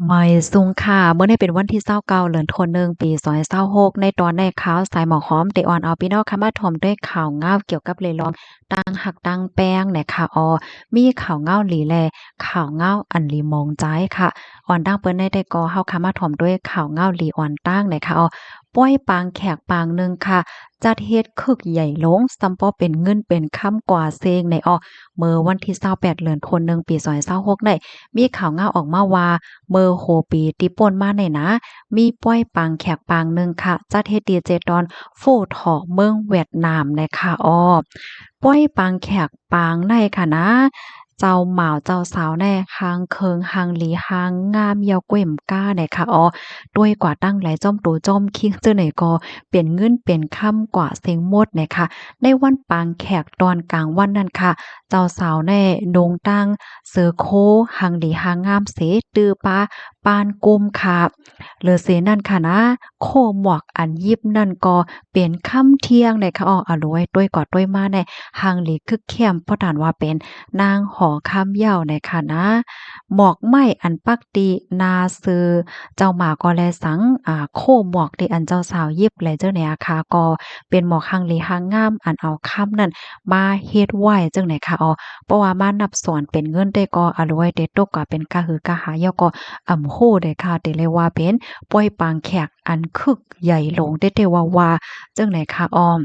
ໄໝສູງຄ່ະ, ມື້ນີ້ເປັນວັນທີຊາວເກົ້າ ເດືອນໂທໜຶ່ງ ປີສອງພັນຊາວຫົກ. ໃນຕອນນີ້ ຂ່າວສາຍໝອກຫອມ ໄດ້ອອນເອົາພີ່ນ້ອງຄ່ະ ມາຖອມດ້ວຍຂ່າວງາວກ່ຽວກັບເລື່ອງລາວ ຕັ້ງຮັກຕັ້ງແພງນະຄະເອາະ. ມີຂ່າວງາວດີ ແລະ ຂ່າວງາວອັນດີມອງໃຈຄ່ະ. ອອນຕັ້ງເປີດໃນແຕ່ກໍ ເຮົາຄ່ະມາຖອມດ້ວຍຂ່າວງາວດີອອນຕັ້ງນະຄະເອາະ. ປ່ອຍປາງແຂກປາງໜຶ່ງຄ່ະ ຈັດເຮັດຄຶກໃຫຍ່ຫຼົງ ສ່ຳພໍເປັນເງິນເປັນຄຳກວ່າເສັງໃນອອກ. ເມື່ອວັນທີຊາວແປດ ເດືອນໂທໜຶ່ງ ປີສອງພັນຊາວຫົກນີ້ ມີຂ່າວງາວອອກມາວ່າ ເມື່ອຫົວປີທີ່ປົນມານີ້ນະ ມີປ່ອຍປາງແຂກປາງໜຶ່ງຄ່ະ ຈັດເຮັດທີ່ເຈຕອນຟູເຖາະ ເມືອງຫວຽດນາມນະຄະເອາະ. ປ່ອຍປາງແຂກປາງໃນຂະນະ ເຈົ້າບ່າວເຈົ້າສາວແນ່ ຮ່າງເຄີງຮ່າງດີຮ່າງງາມ ເຍົາະກ້ວຍໝາກາແນ່ຄ່ະເອາະ. ດ້ວຍກວ່າຕັ້ງຫຼາຍ ຈ້ອມໂຕຈ້ອມຄີງ ເຈົ້າໃນກໍເປັນເງິນເປັນຄຳກວ່າເສັງໝົດແນ່ຄ່ະ. ໃນວັນປາງແຂກຕອນກາງວັນນັ້ນຄ່ະ ເຈົ້າສາວແນ່ນຸ່ງຕັ້ງເສື້ອໂຄຮ່າງດີຮ່າງງາມເສ ຕື້ປາປານກຸມຄ່ະ. ເຫຼືອເສນັ້ນຄ່ະນະ ໂຄໝວກອັນຢິບນັ້ນກໍເປັນຄຳທ່ຽງແນ່ຄ່ະເອາະ. ອາໂລຍ ດ້ວຍກວ່າດ້ວຍມາແນ່ ຮ່າງດີຄຶກແຄມ ປະທານວ່າເປັນນາງຫໍຄຳເຍົາແນ່ຄ່ະນະ. ໝວກໄມ້ອັນປັກຕິໜ້າຊື່ເຈົ້າໝາກໍແລສັງ ອາ ໂຄໝວກທີ່ອັນເຈົ້າສາວຢິບແລເຈົ້າແນ່ອາຄາ ກໍເປັນໝວກຮ່າງດີຮ່າງງາມ ອັນເອົາຄຳນັ້ນມາເຮັດໄວ້ເຈົ້າແນ່ຄ່ະເອາະ. ເພາະວ່າມານັບສ່ວນເປັນເງິນແຕ່ກໍ ອາໂລຍ ແຕ່ຕົກກະເປັນກະຫືອກະຫາ ເຍົາະກໍອຳໂຫດເດ້ຄ່ະ. ແຕ່ເລີຍວ່າເປັນປ່ອຍປາງແຂກອັນຄຶກໃຫຍ່ຫຼົງແທ້ໆວ່າໆ ຈັ່ງໃດຄ່ະອອມ.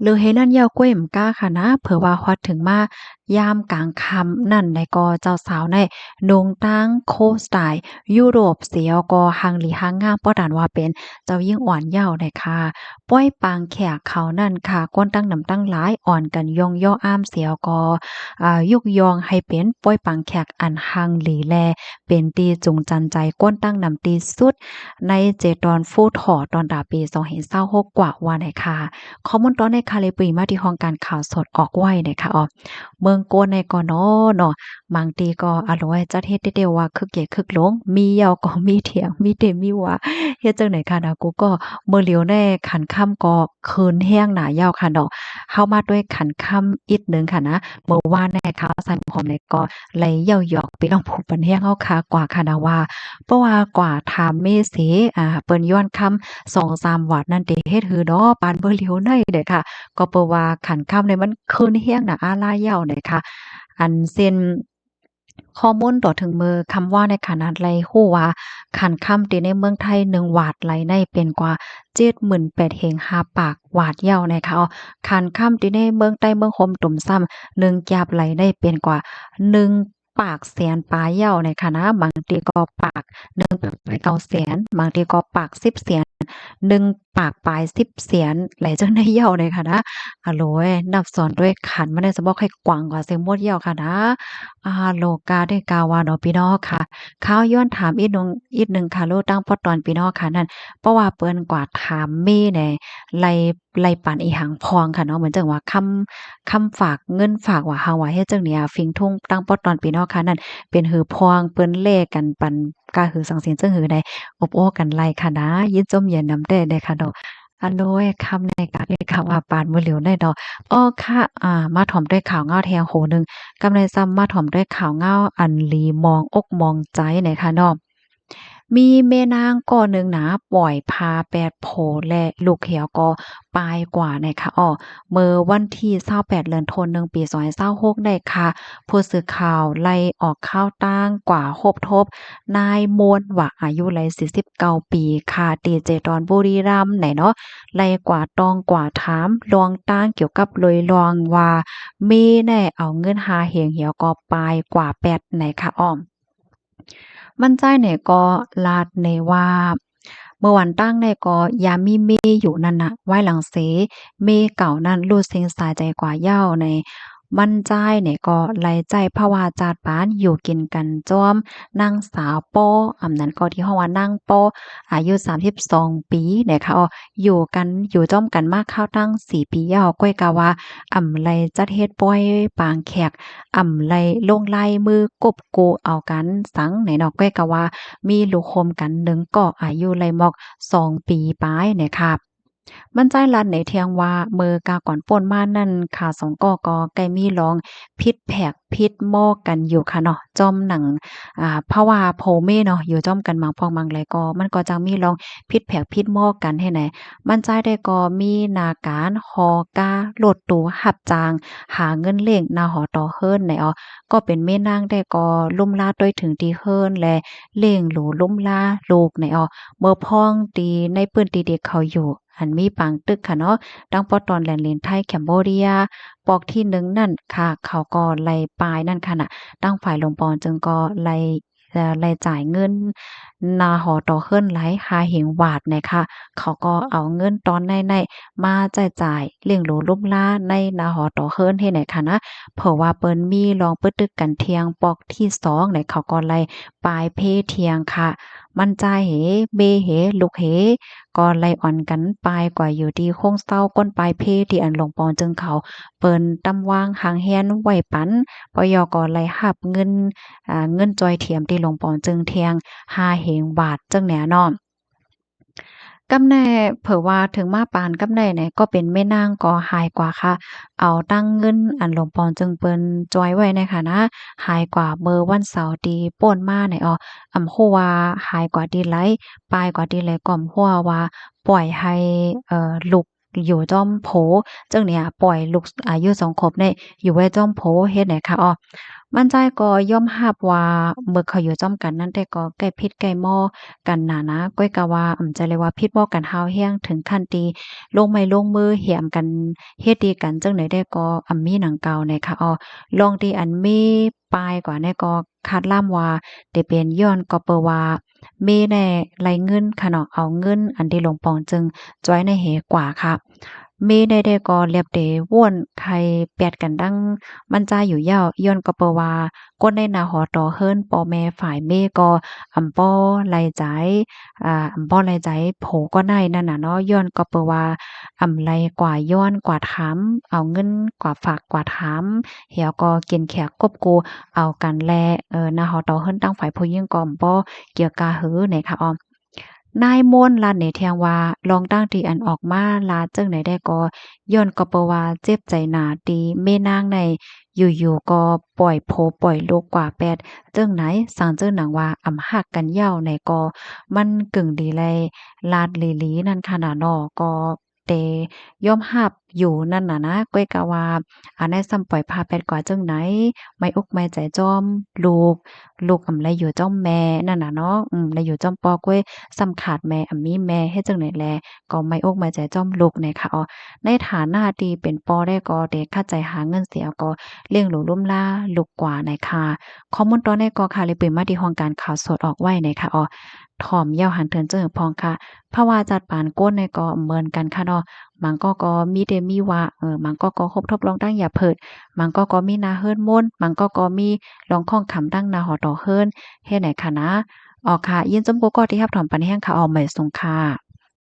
ຫຼືເຮັດນັ້ນ ເຍົາະກ້ວຍໝາກາຄ່ະນະ ເຜີວ່າຮອດເຖິງມາຍາມກາງຄ່ຳນັ້ນໃດກໍ ເຈົ້າສາວໃນນຸ່ງຕ່າງໂຄສະໄຕຢູໂຣບ ສຽວກໍຮ່າງດີຮ່າງງາມ ປະທານວ່າເປັນເຈົ້າຍິງອ່ອນເຍົາໃດຄ່ະ. ປ່ອຍປາງແຂກເຂົານັ້ນຄ່ະ ຄົນຕັ້ງໜຳຕັ້ງຫຼາຍ ອ່ອນກັນຍ້ອງຍໍອ້າມ ສຽວກໍ ອາ ຍົກຍ້ອງໃຫ້ເປັນປ່ອຍປາງແຂກອັນຮ່າງດີ ແລະ ເປັນທີ່ຈູງຈັນໃຈຄົນຕັ້ງໜຳທີ່ສຸດ ໃນເຈຕອນຟູເຖາະ ຕອນຕາປີສອງພັນຊາວຫົກກວ່າວ່າໃດຄ່ະ. ຂໍ້ມູນຕອນໃນຄາເລປຸຍມາທີ່ຫ້ອງການຂ່າວສົດອອກໄວ້ເດ້ຄ່ະເອາະ. ເມືອງໂກນໃນກໍເນາະ ເນາະ ບາງທີກໍ ອາໂລຍ ຈັດເຮັດແຕ່ວ່າຄຶກໃຫຍ່ຄຶກຫຼວງ ມີເຍົາະກໍມີຖຽງ ມີເຕມີວ່າ ເຮັດຈັ່ງໃດຄ່ະນະ. ກູກໍເມື່ອຫຼຽວໃນຂັນຄຳກໍຄືນແຮງໜາເຍົາະຄ່ະເນາະ. ເຮົາມາດ້ວຍຂັນຄຳອີກໜຶ່ງຄ່ະນະ. ເມື່ອວານໃນຂ່າວສານຫອມໃນກໍໄລ່ເຍົາະຢອກພີ່ນ້ອງຜູ້ປັນແຮງເຮົາຄ່ະກວ່າຄ່ະນະວ່າ ເພາະວ່າກວ່າຖາມເມເສ ອາ ເພິ່ນຍ້ອນຄຳສອງສາມຫວາດນັ້ນ ເຕເຮັດຄືເນາະ ປານເມື່ອຫຼຽວໃນເດ້ຄ່ະ. ກໍເພາະວ່າຂັນຄຳໃນມັນຄືນແຮງໜາອາລາເຍົາະເດ້ຄ່ະ. ອັນເຊັ່ນ ຂໍ້ມູນຕໍ່ເຖິງມື້ຄຳວ່າໃນຂະນະໄລ່ຮູ້ວ່າ ຂັນຄຳທີ່ໃນເມືອງໄທໜຶ່ງຫວາດໄລ່ໃນເປັນກວ່າເຈັດໝື່ນແປດເຮງຫ້າປາກຫວາດເຍົາະເດ້ຄ່ະ. ຂັນຄຳທີ່ໃນເມືອງໃຕ້ເມືອງໂຮມຕຸມຊ້ຳໜຶ່ງກຽບໄລ່ໃນເປັນກວ່າໜຶ່ງປາກແສນປາຍເຍົາະເດ້ຄ່ະນະ. ບາງທີກໍປາກໜຶ່ງປາກປາຍເກົ້າແສນ ບາງທີກໍປາກສິບແສນ ໜຶ່ງປາກປາຍສິບແສນ ໄຫຼຈັ່ງໃດເຍົາະເດ້ຄ່ະນະ. ອາໂລຍ ນັບສ່ວນດ້ວຍຂັນມັນໄດ້ສະບອກໃຫ້ກວ້າງກວ່າເສຍໝົດເຍົາະຄ່ະນະ. ອາໂລກາໄດ້ກ່າວວ່າເນາະ ພີ່ນ້ອງເຮົາຄ່ະ. ຂ່າວຍ້ອນຖາມອີກໜຶ່ງ ອີກໜຶ່ງຄ່ະ ໂລຕັ້ງປອດຕອນພີ່ນ້ອງເຮົາຄ່ະນັ້ນ ເພາະວ່າເພິ່ນກວ່າຖາມເມແດ່ ໄລ່ ໄລ່ປັນອີຫຍັງພອງຄ່ະເນາະ. ເໝືອນຈັ່ງວ່າຄຳ ຄຳຝາກເງິນຝາກວ່າ ຫາງວ່າເຮັດຈັ່ງນີ້ ຝິງທຸ່ງຕັ້ງປອດຕອນພີ່ນ້ອງເຮົາຄ່ະນັ້ນ ເປັນຫືພອງ ເພິ່ນແລກກັນປັນກະຫືສັງສິນຈັ່ງຫືໃດ ອົບໂອ້ກັນໄລ່ຄ່ະນະ. ຍິນຊົມເຢັນນຳແດ່ເດ້ຄ່ະເນາະ. ອາໂລຍ ຄຳໃນການເລກຄະວ່າປານມື້ຫຼຽວໃນເນາະ. ອໍ ຄ່ະ ອາ ມາຖອມດ້ວຍຂ່າວງາວແທງໂຫໜຶ່ງ ກຳໃນຊ້ຳມາຖອມດ້ວຍຂ່າວງາວອັນລີມອງອົກມອງໃຈໃນຄ່ະເນາະ. ມີແມ່ນາງກໍໜຶ່ງນະ ປ່ອຍພາແປດໂຜ ແລະ ລູກເຂຍກໍປາຍກວ່າໃນຄ່ະເອາະ. ເມື່ອວັນທີຊາວແປດ ເດືອນໂທໜຶ່ງ ປີສອງພັນຊາວຫົກໃດຄ່ະ ຜູ້ສື່ຂ່າວໄລ່ອອກຂ່າວຕ່າງກວ່າພົບທົບນາຍມວນວ່າ ອາຍຸໄລ່ສີ່ສິບເກົ້າປີຄ່ະ ທີ່ເຈຕອນບຸຣີຣຳໃນເນາະ ໄລ່ກວ່າຕ້ອງກວ່າຖາມລວງຕ່າງກ່ຽວກັບໂດຍລວງວ່າ ເມແນ່ເອົາເງິນຫາເຮງເຫຍວກໍປາຍກວ່າແປດໃນຄ່ະອອມ. ມັນໃຈແນ່ກໍລາດແນ່ວ່າ ເມື່ອວັນຕັ້ງແນ່ກໍຢາມີເມຢູ່ນັ້ນນະ ວາຍຫຼັງເສ ເມເກົ່ານັ້ນຫຼຸດເສັງສາຍໃຈກວ່າເຍົາະໃນ. ມັນໃຈແນ່ກໍໄລ່ໃຈພາວາຈາດປານຢູ່ກິນກັນຈອມນາງສາວປໍ ອຳນັ້ນກໍທີ່ຮ້ອງວ່ານາງປໍ ອາຍຸສາມສິບສອງປີແນ່ຄ່ະ. ຢູ່ກັນ ຢູ່ຈ້ອມກັນມາຄາວຕັ້ງສີ່ປີເຍົາະ ກ້ວຍກະວ່າ ອຳໄລຈັດເຮັດປ່ອຍປາງແຂກ ອຳໄລລົງລາຍມືກົບໂກເອົາກັນສັງໃນເນາະ. ກ້ວຍກະວ່າມີລູກໂຮມກັນໜຶ່ງກໍອາຍຸໄລໝອກສອງປີປາຍເນຍຄັບ. ມັນຈາຍລັດໃນທ່ຽງວ່າ ເມື່ອກາກ່ອນປົ້ນມານັ້ນ ຂ້າສອງກໍກໍໄດ້ມີລອງຜິດແຜກຜິດມໍກັນຢູ່ຄ່ະເນາະ ຈອມໜັງ ອາ ເພາະວ່າຜົວເມຍເນາະ ຢູ່ຈອມກັນມາງພອກມັງແລກໍ ມັນກໍຈັ່ງມີລອງຜິດແຜກຜິດມໍກັນຫັ້ນແຫຼະ. ມັນຈາຍໄດ້ກໍມີໜ້າການຫໍ່ກ້າລົດຕູ້ຮັບຈ້າງ ຫາເງິນລ້ຽງໜ້າຫໍຕໍ່ເຮືອນໃນອໍ ກໍເປັນເມຍນາງໄດ້ກໍລຸມລາໂດຍເຖິງທີ່ເຮືອນ ແລະ ລ້ຽງດູລຸມລາລູກໃນອໍ ເໝີພອງທີ່ໃນພື້ນທີ່ທີ່ເຂົາຢູ່ ອັນມີປາງຕຶກຄ່ະເນາະ ທາງປອກຕອນແດນດິນໄທ ແຄມໂບເດຍ ປອກທີໜຶ່ງນັ້ນຄ່ະ ເຂົາກໍໄດ້ປ່າຍນັ້ນຄ່ະນະ ທາງຝ່າຍຫຼວງປອງຈຶ່ງກໍໄດ້ ເອີ ໄດ້ຈ່າຍເງິນໜ້າຫໍຕໍ່ເຮືອນຫຼາຍຫ້າແສນບາດໃນຄ່ະ ເຂົາກໍເອົາເງິນຕອນໃນໃນມາໃຊ້ຈ່າຍລ້ຽງດູລຸມລາໃນໜ້າຫໍຕໍ່ເຮືອນຫັ້ນແຫຼະຄ່ະນະ ເພາະວ່າເພິ່ນມີລອງປຶກຕຶກກັນທ່ຽງປອກທີສອງໃນ ເຂົາກໍໄດ້ປ່າຍເພທ່ຽງຄ່ະ ມັນຈາຍເຫ ເມເຫ ລູກເຫ ກໍໄດ້ອ່ອນກັນປ່າຍກວ່າຢູ່ທີ່ໂຮງເຊົາ ກົ້ນປ່າຍເພທີ່ອັນຫຼວງປອງຈຶ່ງເຂົາ ເພິ່ນຕຳວາງຮ່າງແຮນໄວ້ປັນ ປຢ ກໍໄດ້ຮັບເງິນ ອາ ເງິນຈ່ອຍຖຽມທີ່ຫຼວງປອງຈຶ່ງທ່ຽງຫ້າແສນບາດ ຈັ່ງແນວເນາະ. ກັບແນ່ ເຜີວ່າເຖິງມາປານກັບແນ່ນີ້ ກໍເປັນແມ່ນາງກໍຫາຍກວ່າຄ່ະ ເອົາຕັ້ງເງິນອັນຫຼວງປອງຈຶ່ງເພິ່ນຈ່ອຍໄວ້ໃນຂະນະ ຫາຍກວ່າເມື່ອວັນເສົາທີ່ປົ້ນມານີ້ອອ ອຳຮູ້ວ່າຫາຍກວ່າທີ່ໃດ ປາຍກວ່າທີ່ໃດ ກໍອຳຮູ້ວ່າປ່ອຍໃຫ້ ເອີ ລູກ ຢູ່ຈອມຜົວ ຈຶ່ງນີ້ປ່ອຍລູກອາຍຸສອງຂວບນີ້ຢູ່ໄວ້ຈອມຜົວເຮັດໃນຂະອອ ມັນຈາຍກໍຍອມຮັບວ່າ ເມື່ອເຂົາຢູ່ຈອມກັນນັ້ນແຕ່ກໍແກ້ຜິດແກ້ມໍກັນໜານາ ກ້ອຍກະວ່າອຳຈະເລີຍວ່າຜິດມໍກັນຮ້າວແຮງ ເຖິງຂັ້ນທີ່ລົງໄມ້ລົງມື ແຮມກັນເຮັດດີກັນ ຈັ່ງໃດແຕ່ກໍອຳມີໜັງເກົ່າໃນຂະອອ ລອງທີ່ອັນເມ ປາຍກວ່າແນ່ກໍຄາດລຳວ່າ ເດເປັນຍ້ອນກໍເປີວ່າ ເມແນ່ໄລ່ເງິນຂະເນາະ ເອົາເງິນອັນທີ່ຫຼວງປອງຈຶ່ງຈ່ອຍໃນເຮກວ່າຄ່ະ ເມແນ່ແຕ່ກໍລຽບເຕວົນໄຂ່ແປດກັນດັ່ງມັນຈາຢູ່ຍາວ ຍ້ອນກໍເປີວ່າ ຄົນໃນໜ້າຫໍຕໍ່ເຮືອນ ພໍ່ແມ່ຝ່າຍເມກໍອຳບໍ່ໄລໃຈ ອາ ອຳບໍ່ໄລໃຈຜົວກໍໄດ້ນັ້ນນະເນາະ ຍ້ອນກໍເປີວ່າ ອຳໄລກວ່າຍ້ອນກວ່າຖາມ ເອົາເງິນກວ່າຝາກກວ່າຖາມ ແລ້ວກໍກິນແຂກກົບກູເອົາກັນແລ ເອີ ນະ ເຮົາຕໍ່ເຮືອນຕັ້ງຝ່າຍຜູ້ຍິງກໍບໍ່ກ່ຽວກາຫືແນ່ຂະອອມ. ນາຍມົນລາດເນທ່ຽງວ່າ ລອງຕັ້ງທີ່ອັນອອກມາລາດເຊິ່ງໃດແດ່ກໍ ຍ້ອນກໍເປີວ່າເຈັບໃຈໜາທີ່ເມນາງໃນຢູ່ໆກໍປ່ອຍຜົວປ່ອຍລູກກວ່າແປດເຊິ່ງໃດ ສັງເຈີໜັງວ່າອຳຮັກກັນເຍົາໃນກໍ ມັນກຶ່ງດີແລລາດຫຼີໆນັ້ນຂະນະເນາະ ກໍ ແຕ່ຍອມຮັບຢູ່ນັ້ນນະນະ ກ້ອຍກະວ່າ ອາ ນາຍຊ້ຳປ່ອຍພາແປດກວ່າຈັ່ງໃດ ໄມ່ອົກໄມ່ໃຈຈອມລູກ ລູກອຳໄລຢູ່ຈອມແມ່ນັ້ນນະເນາະ ອືມ ໄລຢູ່ຈອມພໍ່ ກ້ອຍຊ້ຳຂາດແມ່ ອຳມີແມ່ເຮັດຈັ່ງໃດແລ ກໍໄມ່ອົກໄມ່ໃຈຈອມລູກໃນຂະອອ ໃນຖານະທີ່ເປັນພໍ່ແດ່ກໍເດຂັດໃຈຫາເງິນເສຍ ກໍລ້ຽງດູລຸມລາລູກກວ່າໃນຂະ ຂໍ້ມູນຕອນໃດກໍຂະ ໄດ້ປຶ້ມມາທີ່ຫ້ອງການຂ່າວສົດອອກໄວ້ໃນຂະອອ ຖອມເຍົາຫັນເຖິງເຈີພອງຂະ ພາວະຈັດປານກົ້ນໃນກໍເໝືອນກັນຂະເນາະ ບາງກໍກໍມີເດມີວະ ເອີ ບາງກໍກໍຮົບທົບລອງຕັ້ງຢາເພີດ ບາງກໍກໍມີໜ້າເຮີນມົນ ບາງກໍກໍມີລອງຂ້ອງຄຳຕັ້ງໜ້າຫໍຕໍ່ເຮີນ ເຮັດໃນຂະນະ ອອກຂະ ຍິນຊົມກູ່ກໍທີ່ຮັບຖອມປັນແຮງຂະ ອອກໃໝ່ສົ່ງຂະ.